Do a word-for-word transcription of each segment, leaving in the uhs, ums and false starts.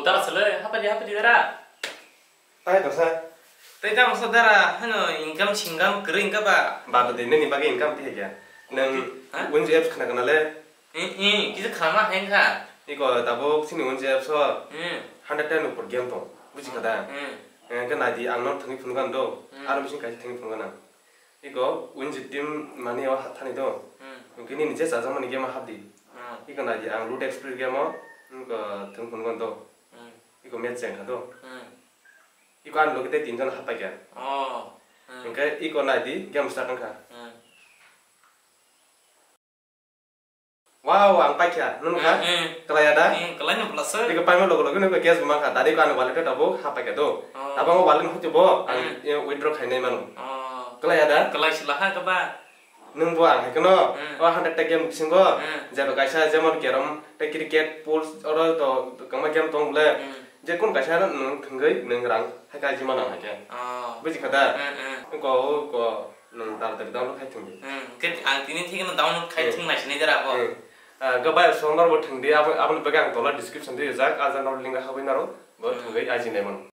Dara sele, hapadi, hapadi dara. Tai to sa. Tai tamo sa dara, hano income singam kwrwi wngkha ba? Ba to de, nini bagwi income tei kya. Nang Unji apps khna kana le? Eh, eh, kisa khama hengkha. Iko tabuk sini Unji apps o. Hmm. Hundred ten upor game to. Buji kha da? Hmm. Eh, ke nai di, ang no thangwi phunukha do. Hmm. Aro machine kaisa thangwi phunukha na. Iko Unji team mani o hat thani do. Hmm. Hwnkhe nini je chajakmani game o hap di. Hmm. Iko nai di, ang Loot Express game o, iko thang phunukha do. Hmm. Iko match cheng kha do. Hmm. Iko ani logi tei tinjon hap paikha. Oh. Hmm. Hwnkhe iko nai di, game start wngkha. Hmm. Wow, ang paikha, nung kha? Hmm, hmm. Kalaya da? Hmm, kalai no plaswi. Iko paima logo logo nung cash bo mankha, dari ko ani wallet o tabuk hap paikha do. Oh. Abang wallet hoti bo, ang, hmm, withdraw khainai mano. Oh. Kalaya da? Kalai sila ha kaba. Nung bo ang hai kheno, hmm, o hundred ta game bisingo, hmm, jeba kaisa jemon carrom, tei cricket, pool, oro to kwbangma game tong bole. Hmm. Je kun kaisa no nung thwngwi nung rang hai kaji mano hai khe. Oh. Buji kha da? Hmm, hmm. Ko, ko, nung taratari download khai thwngdi. Hmm, khe ang tini thik no download khai, hmm, thwng nai sinai jera bo. Hmm. Ah, go bai song nor bo thwngdi, abo, aboni bagwi ang tola description di rijak, ah, jang nor link habwi naro, bo, hmm, thwngwi aji nai mano.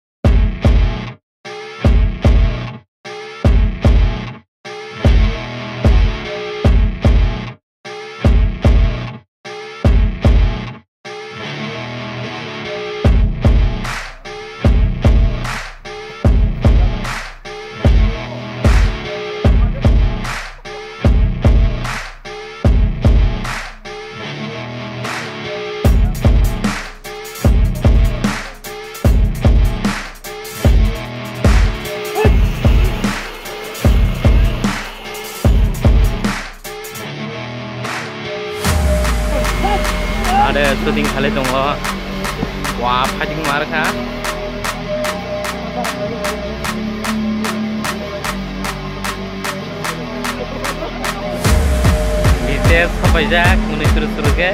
Are shooting khalai tongo. Wa, fighting mar kha. Bite sopaijak, mwnwi suru suru khe.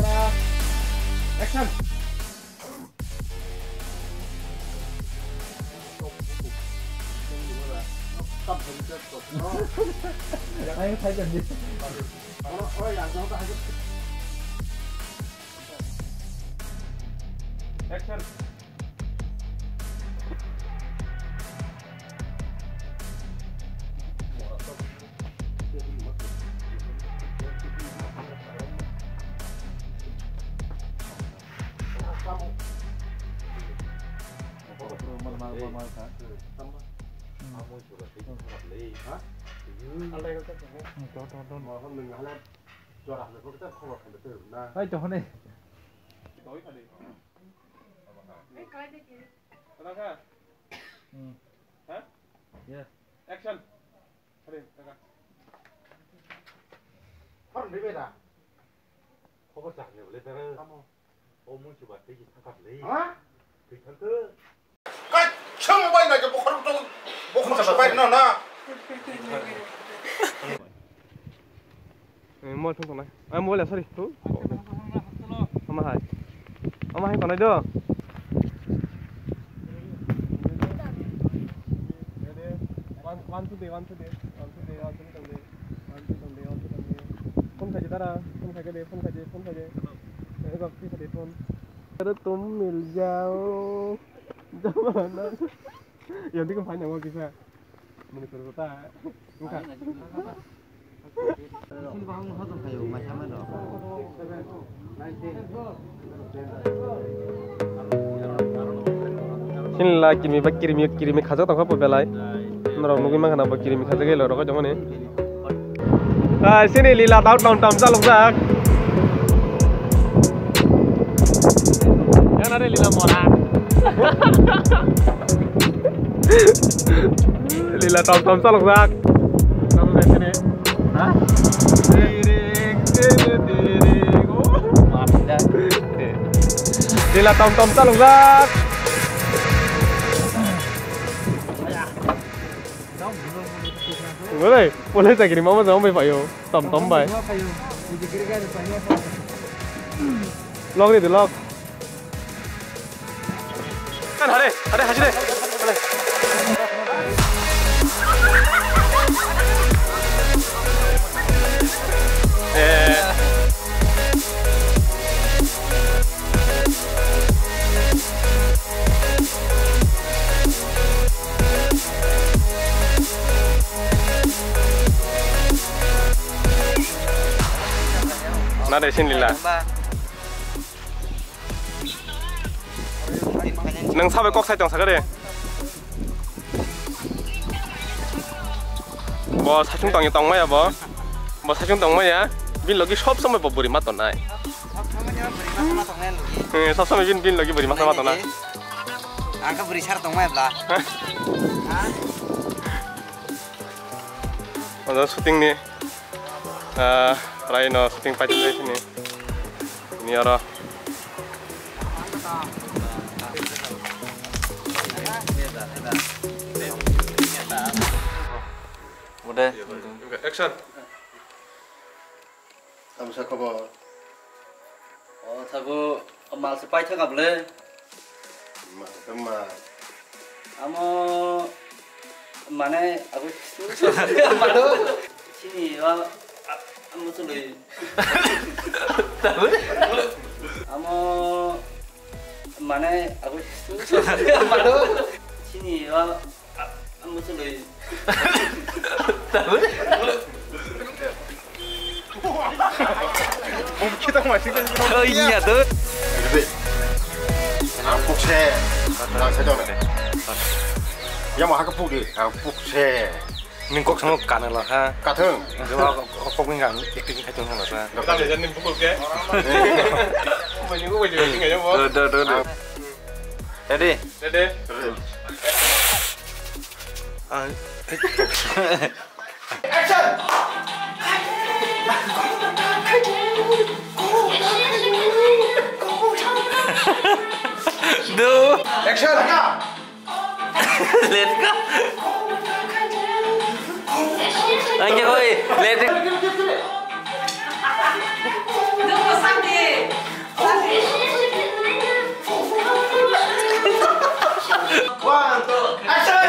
Camera, action. Ayo, khai jam di. Action. Hai, to hone. Raka. Hmm. Yeah. Action. Hari, raka. Har ni beda. Khobor chak ni bole dara. Tamo. O mun chuba tei ki thangkap le. Ha? Twi thangkhe. Kai, chang bai na ke bokhor to, bokhor sa bai na na. Eh, mobile thung tongnai. Ah, mobile, sorry. Thu. Ama hai. Ama hai tongnai do. One, one, two, three, one, two, three, one, two, three, one, two, three, one, two, three, one, two, three. Phone khai de dara, phone khai de, phone khai de, phone khai de. Eh, bak, khai de phone. Agar tum mil jao. Jamana. Yang tiga banyak mau kisah. Muni kuru kota. Bukan. Sini la kirimi ba kirimi kirimi khajak tongkha po belai. Norok nugwi mankha na bo kirimi khajak elo rokoi tongmani. Ah, sini lila tau tom tom chalokjak. Yana re lila mora. Lila tom tom chalokjak. Tamo sini. Ha? Lila tom tom chalokjak. Boleh, boleh tak kiri mama sama bai payo. Tom tom bai. Log ni de log. Kan hare, hare haji de. Eh. Na de sin lila. Nang sabai kok sai tong sakare. Bo sachung tong tong maya bo. Bo sachung tong maya. Bin logi sob somoi bo buri ma tongnai. Sob somoi ni buri ma tong nai logi. Eh, sob somoi bin, bin logi buri ma tong nai. Ang ka buri sar tong maya bla. Ojo shooting ni. Ah, rai no shooting pai tongnai sini. Ni oro. Udah. Action. Tamsa khobor. O, thago, mal se pai thang able. Mal khe mal. Amo, mane, abo, mano. Chini, o, a-, amo chului. Tabuk? Amo, mane, abo, mano. Chini, o, Ang muchung doi. Tabuk? Oh, iya, tuh. Ang pukse. Ang sedang. Ya, mau hakapuk di. Ang pukse. Ning kok sama kanal ha. Kathung. Jawab kok ning kan acting kacung sama sa. Kita belajar nih pukul ke. Banyak gue jadi nggak ya, Bos? Tuh, tuh, tuh, tuh. Ready? Ready? Ah. Action! Do. Action! Let's go. Ayo, oi, let's go. One, two, action!